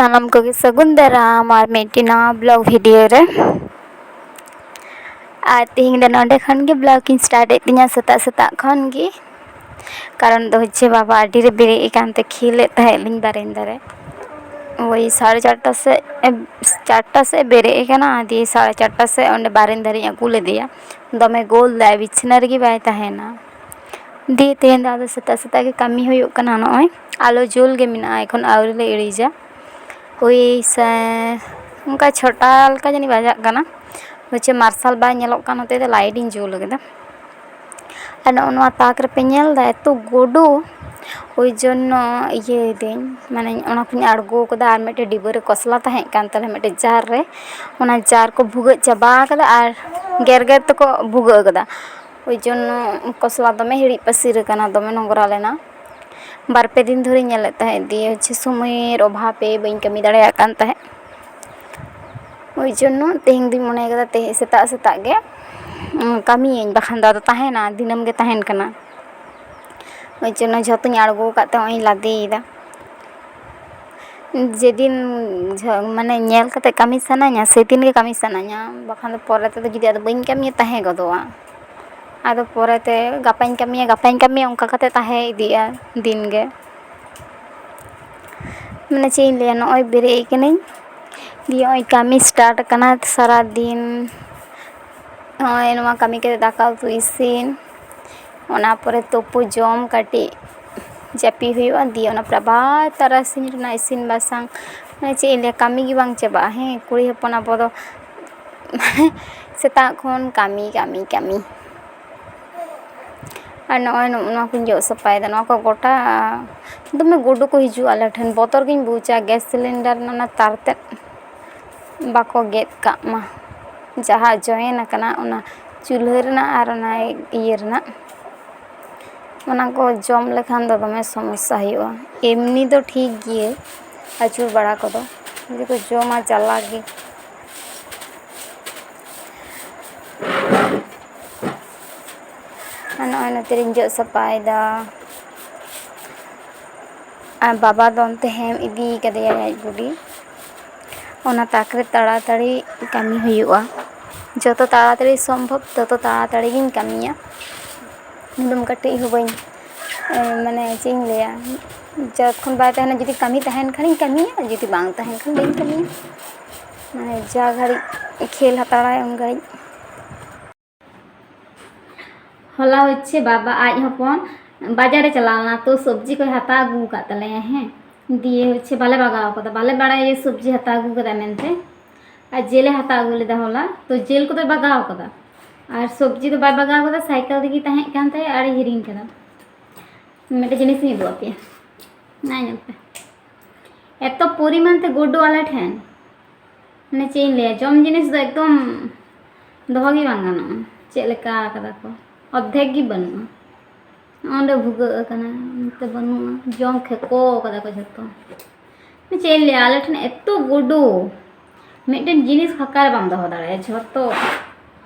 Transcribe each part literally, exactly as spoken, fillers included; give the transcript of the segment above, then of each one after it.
ᱥᱟᱱᱟᱢ ᱠᱚᱜᱮ ᱥᱟᱹᱜᱩᱱ ᱫᱟᱨᱟᱢ ᱟᱨ ᱢᱤᱫᱴᱤᱡ ᱱᱟᱣᱟ ᱵᱞᱚᱜ ᱵᱷᱤᱰᱤᱭᱳ ᱨᱮ᱾ ᱟᱨ ᱛᱮᱦᱮᱧ ᱫᱚ ᱱᱚᱰᱮ ᱠᱷᱚᱱ ᱜᱮ ᱵᱞᱚᱜ ᱤᱧ ᱥᱴᱟᱨᱴ ᱮᱫ ᱛᱤᱧᱟᱹ, ᱥᱮᱛᱟᱜ ᱥᱮᱛᱟᱜ ᱠᱷᱚᱱ ᱜᱮ᱾ ᱠᱟᱨᱚᱱ ᱫᱚ ᱦᱚᱪᱪᱷᱮ ᱵᱟᱵᱟ ᱟᱹᱰᱤ ᱨᱮ ᱵᱮᱨᱮᱫ ᱟᱠᱟᱱ ᱛᱮ ᱠᱷᱮᱞᱮᱫ ᱛᱟᱦᱮᱸᱫ ᱞᱤᱧ ᱵᱟᱨᱮᱱᱫᱟ ᱨᱮ᱾ ᱳᱭ ᱥᱟᱲᱮ ᱪᱟᱨᱴᱟ ᱥᱮᱫ, ᱪᱟᱨᱴᱟ ᱥᱮᱫ ᱵᱮᱨᱮᱫ ᱟᱠᱟᱱᱟ, ᱫᱤᱭᱮ ᱥᱟᱲᱮ ᱪᱟᱨᱴᱟ ᱥᱮᱫ ᱚᱸᱰᱮ ᱵᱟᱨᱮᱱᱫᱟ ᱨᱤᱧ ᱟᱹᱜᱩ ᱞᱮᱫᱮᱭᱟ᱾ ᱫᱚᱢᱮ ᱜᱳᱞ ᱫᱟᱭ, ᱵᱤᱪᱷᱱᱟᱹ ᱨᱮᱜᱮ ᱵᱟᱭ ᱛᱟᱦᱮᱱᱟ᱾ ᱫᱤᱭᱮ ᱛᱮᱦᱮᱧ ᱫᱚ ᱟᱫᱚ ᱥᱮᱛᱟᱜ ᱥᱮᱛᱟᱜ ᱜᱮ ᱠᱟᱹᱢᱤ ᱦᱩᱭᱩᱜ ᱠᱟᱱᱟ᱾ ᱱᱚᱜᱼᱚᱭ ᱟᱞᱚ ᱡᱩᱞ ᱜᱮ ᱢᱮᱱᱟᱜᱼᱟ, ᱮᱠᱷᱚᱱ ᱟᱹᱣᱨᱤ ᱞᱮ ᱤᱲᱤᱡᱟ᱾ ᱳᱭ ᱥᱮ ᱚᱱᱠᱟ ᱪᱷᱚᱴᱟ ᱞᱮᱠᱟ ᱡᱟᱹᱱᱤᱡ ᱵᱟᱡᱟᱜ ᱠᱟᱱᱟ᱾ ᱦᱚᱪᱪᱷᱮ ᱢᱟᱨᱥᱟᱞ ᱵᱟᱭ ᱧᱮᱞᱚᱜ ᱠᱟᱱ ᱦᱚᱛᱮᱡ ᱛᱮ ᱞᱟᱭᱤᱴ ᱤᱧ ᱡᱩᱞ ᱠᱟᱫᱟ᱾ ᱟᱨ ᱱᱚᱜᱼᱚ ᱱᱚᱣᱟ ᱛᱟᱠ ᱨᱮᱯᱮ ᱧᱮᱞ ᱮᱫᱟ ᱮᱛᱚ ᱜᱩᱰᱩ, ᱳᱭ ᱡᱚᱱᱱᱚ ᱤᱭᱟᱹᱭᱫᱟᱹᱧ, ᱢᱟᱱᱮ ᱚᱱᱟ ᱠᱚᱧ ᱟᱬᱜᱚ ᱠᱟᱫᱟ᱾ ᱟᱨ ᱢᱤᱫᱴᱮᱡ ᱰᱤᱵᱟᱹ ᱨᱮ ᱠᱚᱥᱞᱟ ᱛᱟᱦᱮᱸ ᱠᱟᱱ ᱛᱟᱞᱮ ᱢᱤᱫᱴᱮᱡ ᱡᱟᱨ ᱨᱮ, ᱚᱱᱟ ᱡᱟᱨ ᱠᱚ ᱵᱷᱩᱜᱟᱹᱜ ᱪᱟᱵᱟ ᱠᱟᱫᱟ ᱟᱨ ᱜᱮᱨ ᱜᱮᱨ ᱛᱮᱠᱚ ᱵᱷᱩᱜᱟᱹᱜ ᱠᱟᱫᱟ᱾ ᱳᱭ ᱡᱚᱱᱱᱚ ᱠᱚᱥᱞᱟ ᱫᱚᱢᱮ ᱦᱤᱲᱤᱡ ᱯᱟᱹᱥᱤᱨ ᱟᱠᱟᱱᱟ, ᱫᱚᱢᱮ ᱱᱚᱝᱨᱟ ᱞᱮᱱᱟ᱾ ᱵᱟᱨ ᱯᱮ ᱫᱤᱱ ᱫᱷᱚᱨᱮᱧ ᱧᱮᱞᱮᱫ ᱛᱟᱦᱮᱸᱫ, ᱫᱤᱭᱮ ᱦᱚᱪᱪᱷᱮ ᱥᱚᱢᱚᱭᱮᱨ ᱚᱵᱷᱟᱵᱮ ᱵᱟᱹᱧ ᱠᱟᱹᱢᱤ ᱫᱟᱲᱮᱭᱟᱜ ᱠᱟᱱ ᱛᱟᱦᱮᱸᱫ᱾ ᱳᱭ ᱡᱚᱱᱱᱚ ᱛᱮᱦᱮᱧ ᱫᱩᱧ ᱢᱚᱱᱮ ᱠᱟᱫᱟ ᱛᱮᱦᱮᱧ ᱥᱮᱛᱟᱜ ᱥᱮᱛᱟᱜ ᱜᱮ, ᱩᱸ, ᱠᱟᱹᱢᱤᱭᱟᱹᱧ, ᱵᱟᱠᱷᱟᱱ ᱫᱚ ᱟᱫᱚ ᱛᱟᱦᱮᱱᱟ, ᱫᱤᱱᱟᱹᱢ ᱜᱮ ᱛᱟᱦᱮᱱ ᱠᱟᱱᱟ᱾ ᱳᱭ ᱡᱚᱱᱱᱚ ᱡᱷᱚᱛᱚᱧ ᱟᱬᱜᱚ ᱟᱠᱟᱫ ᱛᱮ ᱱᱚᱜᱼᱚᱭ ᱤᱧ ᱞᱟᱫᱮᱭᱮᱫᱟ᱾ ᱡᱮᱫᱤᱱ ᱡᱷᱚ-, ᱢᱟᱱᱮ ᱧᱮᱞ ᱠᱟᱛᱮ ᱠᱟᱹᱢᱤ ᱥᱟᱱᱟᱧᱟ, ᱥᱮᱫᱤᱱ ᱜᱮ ᱠᱟᱹᱢᱤ ᱥᱟᱱᱟᱧᱟ, ᱵᱟᱠᱷᱟᱱ ᱫᱚ ᱯᱚᱨᱮ ᱛᱮᱫᱚ ᱡᱩᱫᱤ ᱟᱫᱚ ᱵᱟᱹᱧ ᱠᱟᱹᱢᱤᱭᱟ, ᱛᱟᱦᱮᱸ ᱜᱚᱫᱚᱜᱼᱟ᱾ ᱟᱫᱚ ᱯᱚᱨᱮᱛᱮ ᱜᱟᱯᱟᱧ ᱠᱟᱹᱢᱤᱭᱟ, ᱜᱟᱯᱟᱧ ᱠᱟᱹᱢᱤᱭᱟ, ᱚᱱᱠᱟ ᱠᱟᱛᱮ ᱛᱟᱦᱮᱸ ᱤᱫᱤᱜᱼᱟ ᱫᱤᱱ ᱜᱮ᱾ ᱢᱟᱱᱮ ᱪᱮᱫ ᱤᱧ ᱞᱟᱹᱭᱟ, ᱱᱚᱜᱼᱚᱭ ᱵᱮᱨᱮᱫ ᱠᱟᱹᱱᱟᱹᱧ, ᱫᱤᱭᱮ ᱱᱚᱜᱼᱚᱭ ᱠᱟᱹᱢᱤ ᱥᱴᱟᱨᱴ ᱠᱟᱱᱟ ᱥᱟᱨᱟ ᱫᱤᱱ᱾ ᱱᱚᱜᱼᱚᱭ ᱱᱚᱣᱟ ᱠᱟᱹᱢᱤ ᱠᱟᱛᱮ ᱫᱟᱠᱟ ᱩᱛᱩ ᱤᱥᱤᱱ, ᱚᱱᱟ ᱯᱚᱨᱮ ᱛᱩᱯᱩ ᱡᱚᱢ ᱠᱟᱹᱴᱤᱡ ᱡᱟᱹᱯᱤᱫ ᱦᱩᱭᱩᱜᱼᱟ, ᱫᱤᱭᱮ ᱚᱱᱟ ᱯᱚᱨᱮ ᱟᱵᱟᱨ ᱛᱟᱨᱟᱥᱤᱧ ᱨᱮᱱᱟᱜ ᱤᱥᱤᱱ ᱵᱟᱥᱟᱝ᱾ ᱢᱟᱱᱮ ᱪᱮᱫ ᱤᱧ ᱞᱟᱹᱭᱟ, ᱠᱟᱹᱢᱤ ᱜᱮ ᱵᱟᱝ ᱪᱟᱵᱟᱜᱼᱟ᱾ ᱦᱮᱸ, ᱠᱩᱲᱤ ᱦᱚᱯᱚᱱ ᱟᱵᱚ ᱫᱚ ᱥᱮᱛᱟᱜ ᱠᱷᱚᱱ ᱠᱟᱹᱢᱤ, ᱠᱟᱹᱢᱤ, ᱠᱟᱹᱢᱤ᱾ ᱟᱨ ᱱᱚᱜᱼᱚᱭ ᱱᱚᱜᱼᱚ ᱱᱚᱣᱟ ᱠᱚᱧ ᱡᱚᱜ ᱥᱟᱯᱷᱟᱭᱮᱫᱟ, ᱱᱚᱣᱟ ᱠᱚ ᱜᱚᱴᱟ ᱫᱚᱢᱮ ᱜᱩᱰᱩ ᱠᱚ ᱦᱤᱡᱩᱜᱼᱟ ᱟᱞᱮ ᱴᱷᱮᱱ, ᱵᱚᱛᱚᱨ ᱜᱤᱧ ᱵᱩᱡᱟ᱾ ᱜᱮᱥ ᱥᱤᱞᱤᱱᱰᱟᱨ ᱨᱮᱱᱟᱜ ᱚᱱᱟ ᱛᱟᱨ ᱛᱮᱫ ᱵᱟᱠᱚ ᱜᱮᱫ ᱠᱟᱜ ᱢᱟ, ᱡᱟᱦᱟᱸ ᱡᱚᱭᱮᱱ ᱟᱠᱟᱱᱟ ᱚᱱᱟ ᱪᱩᱞᱦᱟᱹ ᱨᱮᱱᱟᱜ ᱟᱨ ᱚᱱᱟ ᱤᱭᱟᱹ ᱨᱮᱱᱟᱜ, ᱚᱱᱟ ᱠᱚ ᱡᱚᱢ ᱞᱮᱠᱷᱟᱱ ᱫᱚ ᱫᱚᱢᱮ ᱥᱚᱢᱚᱥᱥᱟ ᱦᱩᱭᱩᱜᱼᱟ᱾ ᱮᱢᱱᱤ ᱫᱚ ᱴᱷᱤᱠ ᱜᱮ ᱟᱹᱪᱩᱨ ᱵᱟᱲᱟ ᱠᱚᱫᱚ, ᱡᱩᱫᱤ ᱠᱚ ᱡᱚᱢᱟ ᱪᱟᱞᱟᱠ ᱜᱮ᱾ ᱟᱨ ᱱᱚᱜᱼᱚᱭ ᱱᱚᱛᱮ ᱨᱤᱧ ᱡᱚᱜ ᱥᱟᱯᱷᱟᱭᱮᱫᱟ᱾ ᱟᱨ ᱵᱟᱵᱟ ᱫᱚ ᱚᱱᱛᱮ ᱦᱮᱢ ᱤᱫᱤ ᱠᱟᱫᱮᱭᱟ ᱟᱡ ᱵᱩᱰᱤ᱾ ᱚᱱᱟ ᱛᱟᱠ ᱨᱮ ᱛᱟᱲᱟᱛᱟᱲᱤ ᱠᱟᱹᱢᱤ ᱦᱩᱭᱩᱜᱼᱟ, ᱡᱚᱛᱚ ᱛᱟᱲᱟᱛᱟᱲᱤ ᱥᱚᱢᱵᱷᱚᱵ ᱛᱚᱛᱚ ᱛᱟᱲᱟᱛᱟᱲᱤ ᱜᱤᱧ ᱠᱟᱹᱢᱤᱭᱟ᱾ ᱮᱠᱫᱚᱢ ᱠᱟᱹᱴᱤᱡ ᱦᱚᱸ ᱵᱟᱹᱧ, ᱮ, ᱢᱟᱱᱮ ᱪᱮᱫ ᱤᱧ ᱞᱟᱹᱭᱟ, ᱡᱚᱛᱠᱷᱚᱱ ᱵᱟᱭ ᱛᱟᱦᱮᱱᱟ, ᱡᱩᱫᱤ ᱠᱟᱹᱢᱤ ᱛᱟᱦᱮᱱ ᱠᱷᱟᱱᱤᱧ ᱠᱟᱹᱢᱤᱭᱟ, ᱡᱩᱫᱤ ᱵᱟᱝ ᱛᱟᱦᱮᱱ ᱠᱷᱟᱱ ᱵᱟᱹᱧ ᱠᱟᱹᱢᱤᱭᱟ᱾ ᱢᱟᱱᱮ ᱡᱟ ᱜᱷᱟᱹᱲᱤᱡ ᱠᱷᱮᱞ ᱦᱟᱛᱟᱲᱟᱭ ᱩᱱ ᱜᱷᱟᱹᱲᱤᱡ᱾ ᱦᱚᱞᱟ ᱦᱚᱪᱪᱷᱮ ᱵᱟᱵᱟ ᱟᱡ ᱦᱚᱯᱚᱱ ᱵᱟᱡᱟᱨᱮ ᱪᱟᱞᱟᱣ ᱞᱮᱱᱟ, ᱛᱚ ᱥᱚᱵᱽᱡᱤ ᱠᱚᱭ ᱦᱟᱛᱟᱣ ᱟᱹᱜᱩ ᱟᱠᱟᱫ ᱛᱟᱞᱮᱭᱟ᱾ ᱦᱮᱸ, ᱫᱤᱭᱮ ᱦᱚᱪᱪᱷᱮ ᱵᱟᱞᱮ ᱵᱟᱜᱟᱣ ᱠᱟᱫᱟ, ᱵᱟᱞᱮ ᱵᱟᱲᱟᱭᱟ ᱡᱮ ᱥᱚᱵᱽᱡᱤ ᱦᱟᱛᱟᱣ ᱟᱹᱜᱩ ᱠᱟᱫᱟᱭ ᱢᱮᱱᱛᱮ᱾ ᱟᱨ ᱡᱮᱞᱮ ᱦᱟᱛᱟᱣ ᱟᱹᱜᱩ ᱞᱮᱫᱟ ᱦᱚᱞᱟ, ᱛᱚ ᱡᱮᱞ ᱠᱚᱫᱚᱭ ᱵᱟᱜᱟᱣ ᱠᱟᱫᱟ᱾ ᱟᱨ ᱥᱚᱵᱽᱡᱤ ᱫᱚ ᱵᱟᱭ ᱵᱟᱜᱟᱣ ᱠᱟᱫᱟ, ᱥᱟᱭᱠᱮᱞ ᱨᱮᱜᱮ ᱛᱟᱦᱮᱸ ᱠᱟᱱ ᱛᱟᱭᱟ ᱟᱨᱮ ᱦᱤᱲᱤᱧ ᱠᱟᱫᱟ᱾ ᱢᱤᱫᱴᱮᱡ ᱡᱤᱱᱤᱥ ᱤᱧ ᱩᱫᱩᱜ ᱟᱯᱮᱭᱟ, ᱱᱚᱣᱟ ᱧᱮᱞ ᱯᱮ᱾ ᱮᱛᱚ ᱯᱚᱨᱤᱢᱟᱱ ᱛᱮ ᱜᱩᱰᱩ ᱟᱞᱮ ᱴᱷᱮᱱ, ᱢᱟᱱᱮ ᱪᱮᱫ ᱤᱧ ᱞᱟᱹᱭᱟ, ᱡᱚᱢ ᱡᱤᱱᱤᱥ ᱫᱚ ᱮᱠᱫᱚᱢ ᱫᱚᱦᱚ ᱜᱮ ᱵᱟᱝ ᱜᱟᱱᱚᱜᱼᱟ᱾ ᱪᱮᱫ ᱞᱮᱠᱟ ᱠᱟᱫᱟ ᱠᱚ, ᱚᱨᱫᱷᱮᱠ ᱜᱮ ᱵᱟᱹᱱᱩᱜᱼᱟ᱾ ᱱᱚᱸᱰᱮ ᱵᱷᱩᱜᱟᱹᱜ ᱟᱠᱟᱱᱟ, ᱱᱚᱛᱮ ᱵᱟᱹᱱᱩᱜᱼᱟ, ᱡᱚᱢ ᱠᱷᱮᱠᱚ ᱠᱟᱫᱟ ᱠᱚ ᱡᱷᱚᱛᱚ᱾ ᱪᱮᱫ ᱤᱧ ᱞᱟᱹᱭᱟ, ᱟᱞᱮ ᱴᱷᱮᱱ ᱮᱛᱚ ᱜᱩᱰᱩ, ᱢᱤᱫᱴᱮᱱ ᱡᱤᱱᱤᱥ ᱯᱷᱟᱸᱠᱟ ᱨᱮ ᱵᱟᱢ ᱫᱚᱦᱚ ᱫᱟᱲᱮᱭᱟᱜᱼᱟ, ᱡᱷᱚᱛᱚ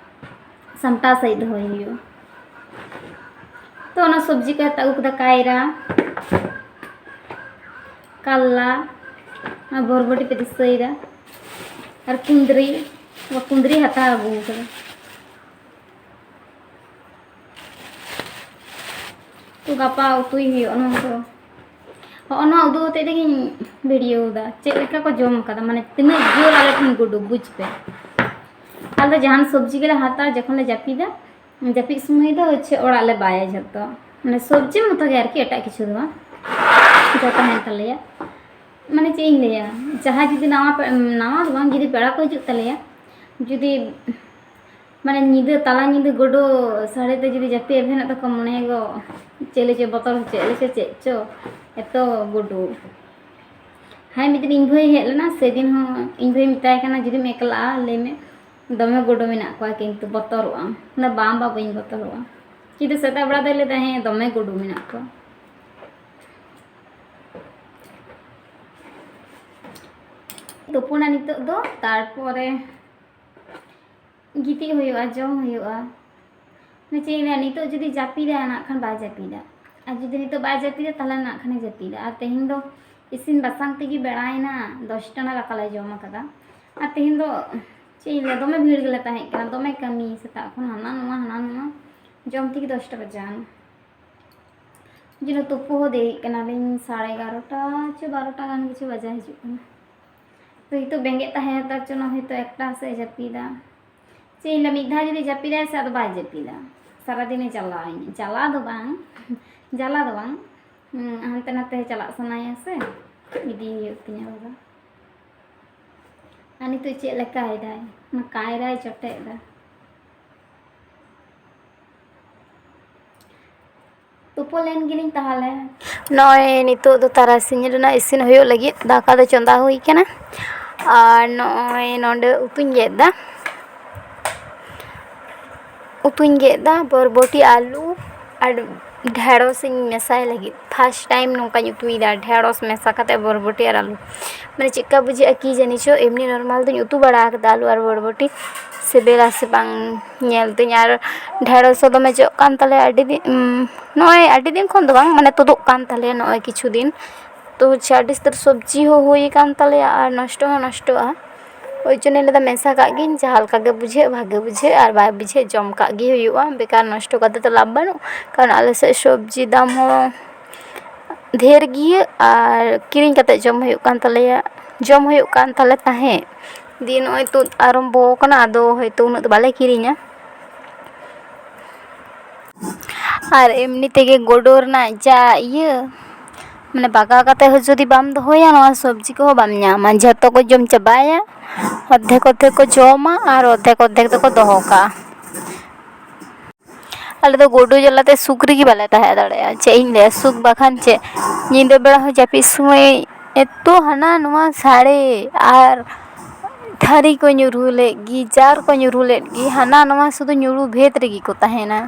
ᱥᱟᱢᱴᱟᱣ ᱥᱟᱺᱦᱤᱡ ᱫᱚᱦᱚᱭ ᱦᱩᱭᱩᱜᱼᱟ᱾ ᱛᱚ ᱚᱱᱟ ᱥᱚᱵᱽᱡᱤ ᱠᱚ ᱦᱟᱛᱟᱣ ᱟᱹᱜᱩ ᱠᱮᱫᱟ, ᱠᱟᱭᱨᱟ, ᱠᱟᱞᱞᱟ, ᱟᱨ ᱵᱚᱨᱵᱚᱴᱤ ᱯᱮ ᱫᱤᱥᱟᱹᱭᱮᱫᱟ, ᱟᱨ ᱠᱩᱸᱫᱽᱨᱤ, ᱠᱩᱸᱫᱽᱨᱤ ᱦᱟᱛᱟᱣ ᱟᱹᱜᱩ ᱠᱟᱫᱟ᱾ ᱛᱚ ᱜᱟᱯᱟ ᱩᱛᱩᱭ ᱦᱩᱭᱩᱜᱼᱟ ᱱᱚᱣᱟ ᱠᱚ᱾ ᱦᱚᱸᱜᱼᱚ ᱱᱚᱣᱟ ᱩᱫᱩᱜ ᱦᱚᱛᱮᱡ ᱛᱮᱜᱮᱧ ᱵᱷᱤᱰᱤᱭᱳ ᱫᱟ, ᱪᱮᱫ ᱞᱮᱠᱟ ᱠᱚ ᱡᱚᱢ ᱠᱟᱫᱟ, ᱢᱟᱱᱮ ᱛᱤᱱᱟᱹᱜ ᱡᱳᱨ ᱟᱞᱮ ᱴᱷᱮᱱ ᱜᱩᱰᱩ, ᱵᱩᱡᱽ ᱯᱮ᱾ ᱟᱞᱮ ᱫᱚ ᱡᱟᱦᱟᱱ ᱥᱚᱵᱽᱡᱤ ᱜᱮᱞᱮ ᱦᱟᱛᱟᱣᱟ, ᱡᱚᱠᱷᱚᱱ ᱞᱮ ᱡᱟᱹᱯᱤᱫᱟ, ᱡᱟᱹᱯᱤᱫ ᱥᱚᱢᱚᱭ ᱫᱚ ᱦᱚᱪᱪᱷᱮ ᱚᱲᱟᱜ ᱞᱮ ᱵᱟᱭᱟ ᱡᱷᱚᱛᱚ, ᱢᱟᱱᱮ ᱥᱚᱵᱽᱡᱤ ᱢᱚᱛᱚ ᱜᱮ ᱟᱨᱠᱤ, ᱮᱴᱟᱜ ᱠᱤᱪᱷᱩ ᱫᱚ ᱵᱟᱝ, ᱡᱚᱛᱚ ᱛᱟᱦᱮᱱ ᱛᱟᱞᱮᱭᱟ᱾ ᱢᱟᱱᱮ ᱪᱮᱫ ᱤᱧ ᱞᱟᱹᱭᱟ, ᱡᱟᱦᱟᱸᱭ ᱡᱩᱫᱤ ᱱᱟᱣᱟ ᱯᱮ-, ᱱᱟᱣᱟ ᱫᱚ ᱵᱟᱝ, ᱡᱩᱫᱤ ᱯᱮᱲᱟ ᱠᱚ ᱦᱤᱡᱩᱜ ᱛᱟᱞᱮᱭᱟ, ᱡᱩᱫᱤ ᱢᱟᱱᱮ ᱧᱤᱫᱟᱹ, ᱛᱟᱞᱟ ᱧᱤᱫᱟᱹ ᱜᱩᱰᱩ ᱥᱟᱰᱮ ᱛᱮ ᱡᱩᱫᱤ ᱡᱟᱹᱯᱤᱫ ᱮᱵᱷᱮᱱᱚᱜ ᱛᱟᱠᱚ, ᱢᱚᱱᱮᱭᱟ ᱜᱚ ᱪᱮᱫ ᱞᱮ ᱪᱚ ᱵᱚᱛᱚᱨ ᱦᱚᱪᱚᱭᱮᱫ ᱞᱮ ᱪᱚ ᱪᱮᱫ ᱪᱚ, ᱮᱛᱚ ᱜᱩᱰᱩ᱾ ᱦᱮᱸ, ᱢᱤᱫ ᱫᱤᱱ ᱤᱧ ᱵᱷᱟᱹᱭ ᱦᱮᱡ ᱞᱮᱱᱟ, ᱥᱮᱫᱤᱱ ᱦᱚᱸ ᱤᱧ ᱵᱷᱟᱹᱭ ᱢᱮᱛᱟᱭ ᱠᱟᱱᱟ, "ᱡᱩᱫᱤᱢ ᱮᱠᱞᱟᱜᱼᱟ, ᱞᱟᱹᱭ ᱢᱮ, ᱫᱚᱢᱮ ᱜᱩᱰᱩ ᱢᱮᱱᱟᱜ ᱠᱚᱣᱟ, ᱠᱤᱱᱛᱩ ᱵᱚᱛᱚᱨᱚᱜ ᱟᱢ?" ᱢᱮᱱᱫᱟ, "ᱵᱟᱝ ᱵᱟ, ᱵᱟᱹᱧ ᱵᱚᱛᱚᱨᱚᱜᱼᱟ᱾" ᱠᱤᱱᱛᱩ ᱥᱮᱛᱟᱜ ᱵᱮᱲᱟ ᱫᱚᱭ ᱞᱟᱹᱭᱫᱟ, "ᱦᱮᱸ, ᱫᱚᱢᱮ ᱜᱩᱰᱩ ᱢᱮᱱᱟᱜ ᱠᱚᱣᱟ᱾" ᱛᱩᱯᱩᱱᱟ ᱱᱤᱛᱚᱜ ᱫᱚ, ᱛᱟᱨᱯᱚᱨᱮ ᱜᱤᱛᱤᱡ ᱦᱩᱭᱩᱜᱼᱟ, ᱡᱚᱢ ᱦᱩᱭᱩᱜᱼᱟ᱾ ᱢᱟᱱᱮ ᱪᱮᱫ ᱤᱧ ᱞᱟᱹᱭᱟ, ᱱᱤᱛᱚᱜ ᱡᱩᱫᱤ ᱡᱟᱹᱯᱤᱫᱟᱭ, ᱱᱟᱜ ᱠᱷᱟᱱ ᱵᱟᱭ ᱡᱟᱹᱯᱤᱫᱟ᱾ ᱟᱨ ᱡᱩᱫᱤ ᱱᱤᱛᱚᱜ ᱵᱟᱭ ᱡᱟᱹᱯᱤᱫᱟ, ᱛᱟᱦᱚᱞᱮ ᱱᱟᱜ ᱠᱷᱟᱱᱮ ᱡᱟᱹᱯᱤᱫᱟ᱾ ᱟᱨ ᱛᱮᱦᱮᱧ ᱫᱚ ᱤᱥᱤᱱ ᱵᱟᱥᱟᱝ ᱛᱮᱜᱮ ᱵᱮᱲᱟᱭᱮᱱᱟ, ᱫᱚᱥᱴᱟ ᱱᱟ ᱫᱟᱠᱟ ᱞᱮ ᱡᱚᱢ ᱟᱠᱟᱫᱟ᱾ ᱟᱨ ᱛᱮᱦᱮᱧ ᱫᱚ ᱪᱮᱫ ᱤᱧ ᱞᱟᱹᱭᱟ, ᱫᱚᱢᱮ ᱵᱷᱤᱲ ᱜᱮᱞᱮ ᱛᱟᱦᱮᱸ ᱠᱟᱱᱟ, ᱫᱚᱢᱮ ᱠᱟᱹᱢᱤ, ᱥᱮᱛᱟᱜ ᱠᱷᱚᱱ ᱦᱟᱱᱟ ᱱᱚᱣᱟ, ᱦᱟᱱᱟ ᱱᱚᱣᱟ, ᱡᱚᱢ ᱛᱮᱜᱮ ᱫᱚᱥᱴᱟ ᱵᱟᱡᱟᱣᱮᱱᱟ᱾ ᱡᱮᱱᱚ ᱛᱩᱯᱩ ᱦᱚᱸ ᱫᱮᱨᱤᱜ ᱠᱟᱱᱟᱞᱤᱧ, ᱥᱟᱲᱮ ᱮᱜᱟᱨᱚᱴᱟ ᱪᱮ ᱵᱟᱨᱚᱴᱟ ᱜᱟᱱ ᱠᱤᱪᱷᱩ ᱵᱟᱡᱟᱣ ᱦᱤᱡᱩᱜ ᱠᱟᱱᱟ᱾ ᱛᱚ ᱱᱤᱛᱚᱜ ᱵᱮᱸᱜᱮᱫ ᱛᱟᱦᱮᱸ ᱦᱟᱛᱟᱲ ᱪᱚ ᱱᱟ, ᱦᱚᱭᱛᱳ ᱮᱠᱴᱟ ᱥᱮᱫ ᱡᱟᱹᱯᱤᱫᱟ᱾ ᱪᱮᱫ ᱤᱧ ᱞᱟᱹᱭᱟ, ᱢᱤᱫ ᱫᱷᱟᱣ ᱡᱩᱫᱤ ᱡᱟᱹᱯᱤᱫᱟᱭ ᱥᱮ, ᱟᱫᱚ ᱵᱟᱭ ᱡᱟᱹᱯᱤᱫᱟ, ᱥᱟᱨᱟᱫᱤᱱᱮ ᱪᱟᱞᱟᱣᱤᱧᱟ᱾ ᱪᱟᱞᱟᱣ ᱫᱚ ᱵᱟᱝ, ᱡᱟᱞᱟ ᱫᱚ ᱵᱟᱝ, ᱦᱩᱸ, ᱦᱟᱱᱛᱮ ᱱᱟᱛᱮ ᱪᱟᱞᱟᱜ ᱥᱟᱱᱟᱭᱟ ᱥᱮ, ᱤᱫᱤ ᱦᱩᱭᱩᱜ ᱛᱤᱧᱟ ᱵᱟᱵᱟ᱾ ᱟᱨ ᱱᱤᱛᱚᱜ ᱪᱮᱫ ᱞᱮᱠᱟᱭ ᱫᱟᱭ, ᱚᱱᱟ ᱠᱟᱭᱨᱟᱭ ᱡᱚᱴᱮᱫ ᱫᱟ᱾ ᱛᱩᱯᱩ ᱞᱮᱱ ᱜᱮᱞᱤᱧ ᱛᱟᱦᱚᱞᱮ᱾ ᱱᱚᱜᱼᱚᱭ ᱱᱤᱛᱚᱜ ᱫᱚ ᱛᱟᱨᱟᱥᱤᱧ ᱨᱮᱱᱟᱜ ᱤᱥᱤᱱ ᱦᱩᱭᱩᱜ ᱞᱟᱹᱜᱤᱫ, ᱫᱟᱠᱟ ᱫᱚ ᱪᱚᱸᱫᱟ ᱦᱩᱭ ᱠᱟᱱᱟ᱾ ᱟᱨ ᱱᱚᱜᱼᱚᱭ ᱱᱚᱰᱮ ᱩᱛᱩᱧ ᱜᱮᱫ ᱫᱟ, ᱩᱛᱩᱧ ᱜᱮᱫ ᱫᱟ ᱵᱚᱨᱵᱚᱴᱤ, ᱟᱹᱞᱩ ᱟᱨ ᱰᱷᱮᱸᱲᱚᱥ ᱤᱧ ᱢᱮᱥᱟᱭ ᱞᱟᱹᱜᱤᱫ᱾ ᱯᱷᱟᱥᱴ ᱴᱟᱭᱤᱢ ᱱᱚᱝᱠᱟᱧ ᱩᱛᱩᱭᱮᱫᱟ, ᱰᱷᱮᱸᱲᱚᱥ ᱢᱮᱥᱟ ᱠᱟᱛᱮ ᱵᱚᱨᱵᱚᱴᱤ ᱟᱨ ᱟᱹᱞᱩ᱾ ᱢᱟᱱᱮ ᱪᱮᱫᱠᱟ ᱵᱩᱡᱷᱟᱹᱜᱼᱟ ᱠᱤ ᱡᱟᱹᱱᱤ ᱪᱚ, ᱮᱢᱱᱤ ᱱᱚᱨᱢᱟᱞ ᱫᱚᱧ ᱩᱛᱩ ᱵᱟᱲᱟ ᱟᱠᱟᱫᱟ ᱟᱹᱞᱩ ᱟᱨ ᱵᱚᱨᱵᱚᱴᱤ, ᱥᱤᱵᱤᱞᱟ ᱥᱮ ᱵᱟᱝ ᱧᱮᱞ ᱫᱟᱹᱧ᱾ ᱟᱨ ᱰᱷᱮᱸᱲᱚᱥ ᱦᱚᱸ ᱫᱚᱢᱮ ᱡᱚᱜ ᱠᱟᱱ ᱛᱟᱞᱮᱭᱟ ᱟᱹᱰᱤ ᱫᱤᱱ, ᱩᱢ, ᱱᱚᱜᱼᱚᱭ ᱟᱹᱰᱤ ᱫᱤᱱ ᱠᱷᱚᱱ ᱫᱚ ᱵᱟᱝ, ᱢᱟᱱᱮ ᱛᱩᱫᱩᱜ ᱠᱟᱱ ᱛᱟᱞᱮᱭᱟ ᱱᱚᱜᱼᱚᱭ ᱠᱤᱪᱷᱩ ᱫᱤᱱ᱾ ᱛᱚ ᱦᱚᱪᱪᱷᱮ ᱟᱹᱰᱤ ᱩᱥᱛᱟᱹᱨ ᱥᱚᱵᱽᱡᱤ ᱦᱚᱸ ᱦᱩᱭ ᱟᱠᱟᱱ ᱛᱟᱞᱮᱭᱟ ᱟᱨ ᱱᱚᱥᱴᱚ ᱦᱚᱸ ᱱᱚᱥᱴᱚᱜᱼᱟ᱾ ᱳᱭ ᱡᱚᱱᱱᱚ ᱞᱟᱹᱭᱫᱟ ᱢᱮᱥᱟ ᱠᱟᱜ ᱜᱤᱧ, ᱡᱟᱦᱟᱸ ᱞᱮᱠᱟ ᱜᱮ ᱵᱩᱡᱷᱟᱹᱜ, ᱵᱷᱟᱜᱮ ᱵᱩᱡᱷᱟᱹᱜ ᱟᱨ ᱵᱟᱭ ᱵᱩᱡᱷᱟᱹᱜ, ᱡᱚᱢ ᱠᱟᱜ ᱜᱮ ᱦᱩᱭᱩᱜᱼᱟ, ᱵᱮᱠᱟᱨ ᱱᱚᱥᱴᱚ ᱠᱟᱛᱮ ᱫᱚ ᱞᱟᱵᱷ ᱵᱟᱹᱱᱩᱜ᱾ ᱠᱟᱨᱚᱱ ᱟᱞᱮ ᱥᱮᱫ ᱥᱚᱵᱽᱡᱤ ᱫᱟᱢ ᱦᱚᱸ ᱰᱷᱮᱨ ᱜᱮᱭᱟ ᱟᱨ ᱠᱤᱨᱤᱧ ᱠᱟᱛᱮ ᱡᱚᱢ ᱦᱩᱭᱩᱜ ᱠᱟᱱ ᱛᱟᱞᱮᱭᱟ, ᱡᱚᱢ ᱦᱩᱭᱩᱜ ᱠᱟᱱ ᱛᱟᱞᱮ ᱛᱟᱦᱮᱸᱫ᱾ ᱫᱤᱭᱮ ᱱᱚᱜᱼᱚᱭ ᱛᱩᱫ ᱟᱨᱚᱢᱵᱚ ᱠᱟᱱᱟ, ᱟᱫᱚ ᱦᱚᱭᱛᱳ ᱩᱱᱟᱹᱜ ᱫᱚ ᱵᱟᱞᱮ ᱠᱤᱨᱤᱧᱟ᱾ ᱟᱨ ᱮᱢᱱᱤ ᱛᱮᱜᱮ ᱜᱳᱰᱳ ᱨᱮᱱᱟᱜ ᱡᱟ ᱤᱭᱟᱹ, ᱢᱟᱱᱮ ᱵᱟᱜᱟᱣ ᱠᱟᱛᱮ ᱦᱚᱸ ᱡᱩᱫᱤ ᱵᱟᱢ ᱫᱚᱦᱚᱭᱟ, ᱱᱚᱣᱟ ᱥᱚᱵᱽᱡᱤ ᱠᱚᱦᱚᱸ ᱵᱟᱢ ᱧᱟᱢᱟ, ᱡᱷᱚᱛᱚ ᱠᱚ ᱡᱚᱢ ᱪᱟᱵᱟᱭᱟ᱾ ᱚᱨᱫᱷᱮᱠ ᱚᱨᱫᱷᱮᱠ ᱠᱚ ᱡᱚᱢᱟ ᱟᱨ ᱚᱨᱫᱷᱮᱠ ᱚᱨᱫᱷᱮᱠ ᱫᱚᱠᱚ ᱫᱚᱦᱚ ᱠᱟᱜᱼᱟ᱾ ᱟᱞᱮ ᱫᱚ ᱜᱳᱰᱳ ᱡᱟᱞᱟᱛᱮ ᱥᱩᱠ ᱨᱮᱜᱮ ᱵᱟᱞᱮ ᱛᱟᱦᱮᱸ ᱫᱟᱲᱮᱭᱟᱜᱼᱟ᱾ ᱪᱮᱫ ᱤᱧ ᱞᱟᱹᱭᱟ, ᱥᱩᱠ ᱵᱟᱠᱷᱟᱱ ᱪᱮᱫ? ᱧᱤᱫᱟᱹ ᱵᱮᱲᱟ ᱦᱚᱸ ᱡᱟᱹᱯᱤᱫ ᱥᱚᱢᱚᱭ ᱮᱛᱚ ᱦᱟᱱᱟ ᱱᱚᱣᱟ ᱥᱟᱰᱮ, ᱟᱨ ᱛᱷᱟᱹᱨᱤ ᱠᱚ ᱧᱩᱨᱦᱩ ᱞᱮᱫ ᱜᱮ, ᱡᱟᱨ ᱠᱚ ᱧᱩᱨᱦᱩ ᱞᱮᱫ ᱜᱮ, ᱦᱟᱱᱟ ᱱᱚᱣᱟ ᱥᱩᱫᱷᱩ ᱧᱩᱨᱦᱩ ᱵᱷᱮᱫ ᱨᱮᱜᱮ ᱠᱚ ᱛᱟᱦᱮᱱᱟ᱾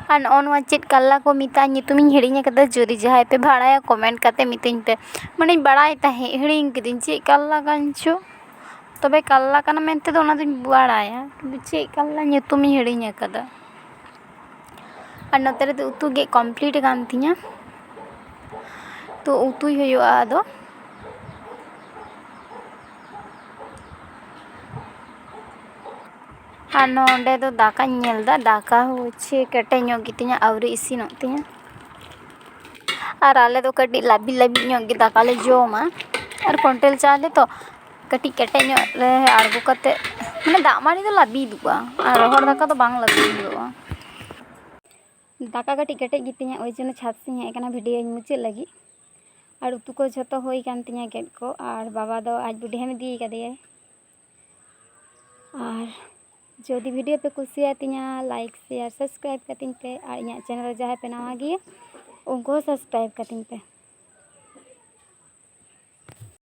ᱟᱨ ᱱᱚᱜᱼᱚ ᱱᱚᱣᱟ ᱪᱮᱫ ᱠᱟᱞᱞᱟ ᱠᱚ ᱢᱮᱛᱟᱜᱼᱟ, ᱧᱩᱛᱩᱢᱤᱧ ᱦᱤᱲᱤᱧ ᱟᱠᱟᱫᱟ, ᱡᱩᱫᱤ ᱡᱟᱦᱟᱸᱭ ᱯᱮ ᱵᱟᱲᱟᱭᱟ comment ᱠᱟᱛᱮ ᱢᱤᱛᱟᱹᱧ ᱯᱮ᱾ ᱢᱟᱱᱮᱧ ᱵᱟᱲᱟᱭ ᱛᱟᱦᱮᱸᱫ, ᱦᱤᱲᱤᱧ ᱠᱤᱫᱟᱹᱧ ᱪᱮᱫ ᱠᱟᱞᱞᱟ ᱠᱟᱱ ᱪᱚ, ᱛᱚᱵᱮ ᱠᱟᱞᱞᱟ ᱠᱟᱱᱟ ᱢᱮᱱᱛᱮ ᱫᱚ ᱚᱱᱟ ᱫᱚᱧ ᱵᱟᱲᱟᱭᱟ, ᱠᱤᱱᱛᱩ ᱪᱮᱫ ᱠᱟᱞᱞᱟ ᱧᱩᱛᱩᱢᱤᱧ ᱦᱤᱲᱤᱧ ᱟᱠᱟᱫᱟ᱾ ᱟᱨ ᱱᱚᱛᱮ ᱨᱮᱫᱚ ᱩᱛᱩ ᱜᱮᱫ complete ᱟᱠᱟᱱ ᱛᱤᱧᱟᱹ, ᱛᱚ ᱩᱛᱩᱭ ᱦᱩᱭᱩᱜᱼᱟ ᱟᱫᱚ᱾ ᱟᱨ ᱱᱚᱰᱮ ᱫᱚ ᱫᱟᱠᱟᱧ ᱧᱮᱞ ᱮᱫᱟ, ᱫᱟᱠᱟ ᱦᱚᱪᱪᱷᱮ ᱠᱮᱴᱮᱡ ᱧᱚᱜ ᱜᱮᱛᱤᱧᱟ, ᱟᱹᱣᱨᱤ ᱤᱥᱤᱱᱚᱜ ᱛᱤᱧᱟᱹ᱾ ᱟᱨ ᱟᱞᱮ ᱫᱚ ᱠᱟᱹᱴᱤᱡ ᱞᱟᱹᱵᱤᱫ ᱞᱟᱹᱵᱤᱫ ᱧᱚᱜ ᱜᱮ ᱫᱟᱠᱟ ᱞᱮ ᱡᱚᱢᱟ᱾ ᱟᱨ ᱠᱚᱱᱴᱮᱞ ᱪᱟᱣᱞᱮ ᱛᱚ ᱠᱟᱹᱴᱤᱡ ᱠᱮᱴᱮᱡ ᱧᱚᱜ ᱨᱮ ᱟᱬᱜᱚ ᱠᱟᱛᱮ, ᱢᱟᱱᱮ ᱫᱟᱜ ᱢᱟᱹᱰᱤ ᱫᱚ ᱞᱟᱹᱵᱤᱫᱚᱜᱼᱟ, ᱟᱨ ᱨᱚᱦᱚᱲ ᱫᱟᱠᱟ ᱫᱚ ᱵᱟᱝ ᱞᱟᱹᱵᱤᱫᱚᱜᱼᱟ᱾ ᱫᱟᱠᱟ ᱠᱟᱹᱴᱤᱡ ᱠᱮᱴᱮᱡ ᱜᱮᱛᱤᱧᱟ, ᱳᱭ ᱡᱚᱱᱱᱚ ᱪᱷᱟᱫᱽ ᱥᱮᱫ ᱤᱧ ᱦᱮᱡ ᱟᱠᱟᱱᱟ ᱵᱷᱤᱰᱤᱭᱳᱧ ᱢᱩᱪᱟᱹᱫ ᱞᱟᱹᱜᱤᱫ᱾ ᱟᱨ ᱩᱛᱩ ᱠᱚ ᱡᱷᱚᱛᱚ ᱦᱩᱭ ᱠᱟᱱ ᱛᱤᱧᱟ ᱜᱮᱫ ᱠᱚ, ᱟᱨ ᱵᱟᱵᱟ ᱫᱚ ᱟᱡ ᱵᱩᱰᱷᱤ ᱦᱟᱲᱟᱢ ᱤᱫᱤ ᱠᱟᱫᱮᱭᱟᱭ᱾ ᱟᱨ ᱡᱩᱫᱤ ᱵᱷᱤᱰᱤᱭᱳ ᱯᱮ ᱠᱩᱥᱤᱭᱟᱛᱤᱧᱟ, like, share, subscribe ᱠᱟᱹᱛᱤᱧ ᱯᱮ, ᱟᱨ ᱤᱧᱟᱹᱜ ᱪᱮᱱᱮᱞ ᱨᱮ ᱡᱟᱦᱟᱸᱭ ᱯᱮ ᱱᱟᱣᱟ ᱜᱮᱭᱟ, ᱩᱱᱠᱩ ᱦᱚᱸ subscribe ᱠᱟᱹᱛᱤᱧ ᱯᱮ᱾